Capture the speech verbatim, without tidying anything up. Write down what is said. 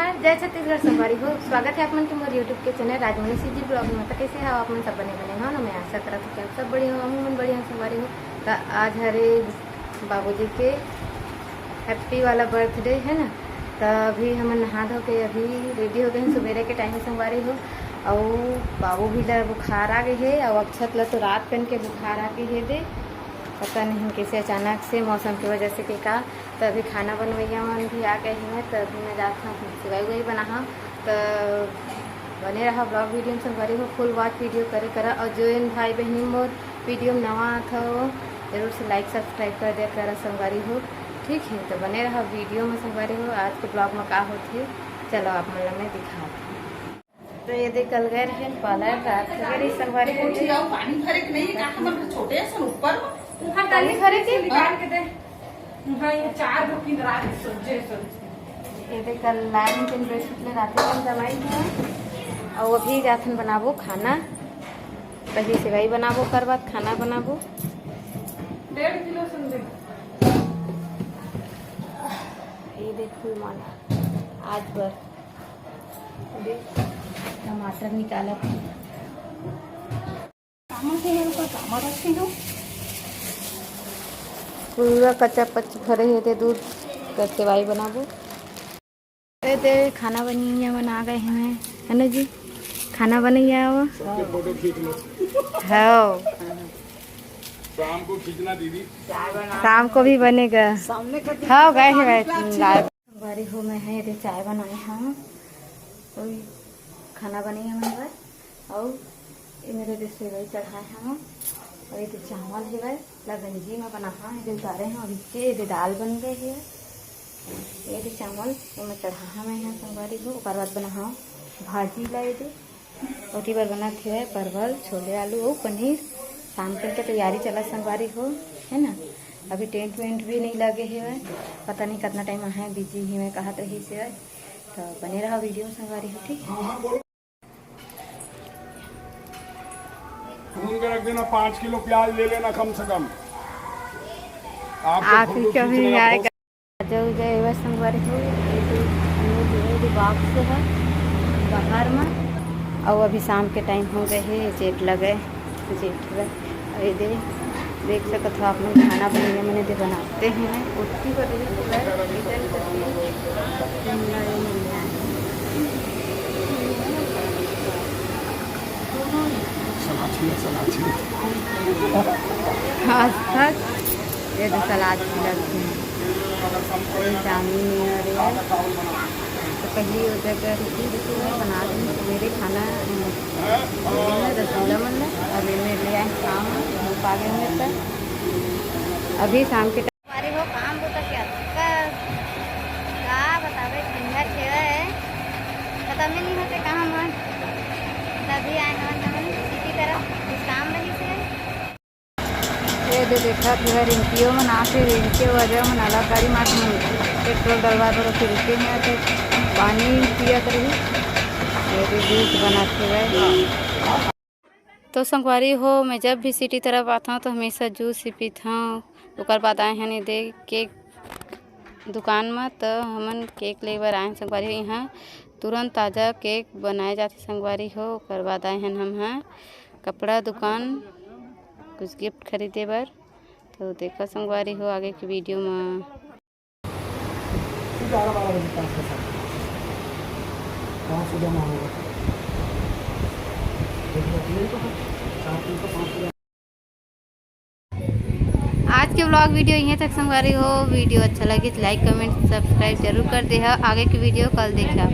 जय छत्तीसगढ़ संगवारी हो, स्वागत है आप मन के मोर YouTube के चैनल राजमणि सीजी ब्लॉग में। तो कैसे हो आप मन? सब बने बने हो ना? मैं आशा करत हूँ कि आप सब बढ़िया हो, हमू मन बढ़िया हो संगवारी हो। तो आज हरे बाबूजी के हैप्पी वाला बर्थडे है ना। तो अभी हमन नहा धो के अभी रेडी हो गए हैं सुबेरे के टाइम संगवारी हो। और बाबू भी ला बुखार आ गए है और अक्षत ला तो रात पहन के बुखार आ गए है दे। पता नहीं कैसे अचानक से मौसम की वजह से के का। तो अभी खाना बनवैया मन भी आ गए हैं, तो अभी मैं जात हूँ सेवई उवई बनाहा। तो बने रहा ब्लॉग वीडियो में संगवारी हो, फुल वॉच वीडियो करे करा। और जो इन भाई बहनी मोर वीडियो में नवा आत हो, जरूर से लाइक सब्सक्राइब कर दिया करा संगवारी हो, ठीक है। तो बने रहा वीडियो में संगवारी हो। आज के ब्लॉग में का होथे, चलो आप मन ला मैं दिखात हूँ। तो ये देख, कल गए रहे पार्लर, रात हो गए रही संगवारी हो। उठी आओ, पानी भरे के नहीं है, कहाँ हमर छोटे असन ऊपर में। हाँ, पानी भरे के? निकाल के दे। हाँ, ये चार बुकिंग रात सोचे सोचे। ये देख, कल लाइन के बेडशीट ले रात में दवाई है। और अभी जाथन बनाबो खाना, पहले सेवई बनाबो, ओकर बाद खाना बनाबो। डेढ़ किलो संदे। ये देख फूल माला आज बर। देख, टमाटर निकालत हे। कामा के यहाँ पर कामा रखे हो? पूरा कच्चा पच भरे हे ते दूध के सेवई बनाबो। अरे ते खाना बनैया मन आ गए हैं, है ना जी? खाना बनैया हो। सबके फोटो खींच लो। हाँ। शाम को खींचना दीदी। शाम को भी बनेगा। सामने कर दी। हाँ, गए हैं भाई, पानी लाए। बारी हो मैं है, ये चाय बनाए हूँ, कोई खाना बने है मन बर, और ये मेरे दे सेवई चढ़ाए हूँ, और ये दे चावल है भाई, लगंजी में बना हाँ, ये दे उतारे हैं, अभी के ये दे दाल बन गई है, ये दे चावल ये मैं चढ़ा हाँ मैं यहाँ संगवारी हो, ओकर बाद बना हाँ भाजी ला ये दे, ओती बर बनत हे परवल, छोले, आलू अउ पनीर। शाम के, के तैयारी चलत संगवारी हो, है ना। अभी टेंट वेंट भी नहीं लगे हे, पता नहीं कितना टाइम आहे, बिजी ही मैं कहत रही से। तो बने रहा वीडियो में संगवारी हो, ठीक है। भून के रख देना, पाँच किलो प्याज ले लेना कम से कम। आपको आखिरी फोटो कभी खींचने का आएगा। बहुत ताजा उजा एवा संगवारी हो, ये दे, ये दे, ये दे बॉक्स है बाहर में। और अभी शाम के टाइम हो गए है, जेठ लगे, जेठ लगे। और ये दे, देख सकत हो आप मन, खाना बनैया मन दे बनाते हैं। उठती पर रही पूरा किचन करती है। आज तक ये दे सलाद छिलत हे। ये चाउमीन नहीं आ रही है। तो पहली वो जगह रुकी, रुकी मैं बना दूँ सवेरे खाना, अम, ये ना रसगुल्ला मन ला, और ये मेरे लिए आए शाम में, धूप आ गए मेरे पर। अभी शाम के हमारे वो काम बुता के अतका का बतावे, झंझट हे, खतम ही नहीं होते काम मन। तभी आए हमन, हमन सिटी तरफ कुछ काम रही से। ये दे देखा, थोड़ा रिंकियो मन आके, रिंकियो वजह मन अलग गाड़ी मार मन पेट्रोल डलवा बर फिर रुके हैं, तो पानी पियत रही। ये दे जूस बनाते हुए। तो संगवारी हो, मैं जब भी सिटी तरफ आथंव तो हमेशा जूस ही पीथंव। ओकर बाद आए हन ये दे केक दुकान म, तो हमन केक ले बर आए हन संगवारी हो। यहाँ तुरंत ताजा केक बनाए जाथे संगवारी हो। ओकर बाद आए हन हम ह कपड़ा दुकान कुछ गिफ्ट खरीदे बर। तो देखा संगवारी हो आगे के वीडियो म। ग्यारह बारह बजे पाँच बजे, पाँच बजे जमा होगा। देखो, ये तो है, सात दिन का पाँच बजे। आज के व्लॉग वीडियो इहें तक संगवारी हो। वीडियो अच्छा लगी तो लाइक, कमेंट, सब्सक्राइब जरूर कर दे। आगे की वीडियो कल देखे आप।